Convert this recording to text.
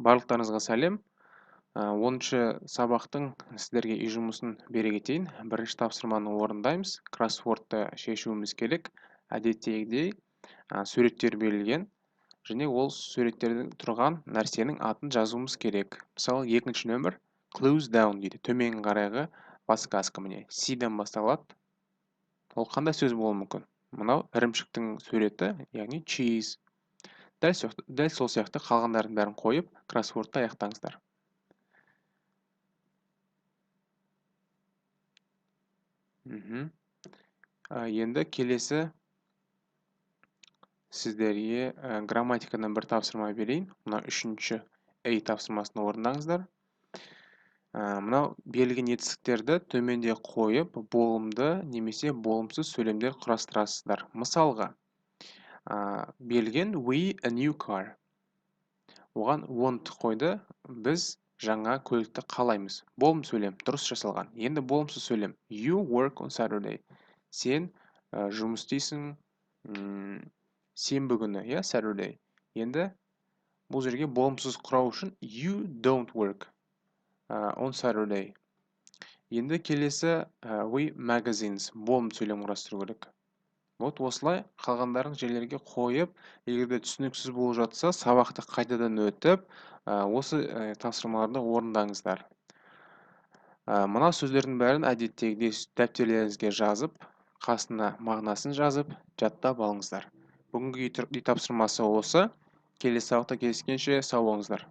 Барлықтарыңызға сәлем. 10-шы сабақтың сіздерге үй жұмысын бере кетейін. Бірінші тапсырманы орындаймыз. Кроссвордты шешуіміз керек. Әдеттегідей суреттер берілген және ол суреттердің тұрған нәрсенің атын жазуымыз керек. Мысалы, екінші нөмір clues down дейді. Төмен қарайғы подсказка міне. C-ден басталады. Ол қандай сөз болуы мүмкін? Мынау ірімшіктің суреті, яғни cheese. Дәл сол сияқты қалғандардың бәрін қойып, кроссвордты аяқтаңыздар. Енді келесі сіздерге грамматикадан бір тапсырма берейін. Мына үшінші A тапсырмасын орындаңыздар. Мынау берілген етістіктерді төменде қойып, болымды немесе болымсыз сөйлемдер құрастырасыздар. Мысалға, берілген we a new car. Оған want қойды, біз жаңа көлікті қалаймыз. Болым сөйлем дұрыс жасалған. Енді болымсыз сөйлем. You work on Saturday. Сен жұмыс істейсің, сенбі күні, иә, Saturday. Енді бұл жерге болымсыз құрау үшін you don't work on Saturday. Енді келесі we magazines болым сөйлем құрастыру керек. Вот осылай қалғандарын жерлерге қойып, егер де түсініксіз болып жатса, сабақты қайтадан өтіп, осы тапсырмаларды орындаңыздар. Мына сөздердің бәрін әдеттегідей дәптерлеріңізге жазып, қасына мағынасын жазып, жаттап алыңыздар. Бүгінгі үй тапсырмасы осы. Келесі сабақта кездескенше сау болыңыздар.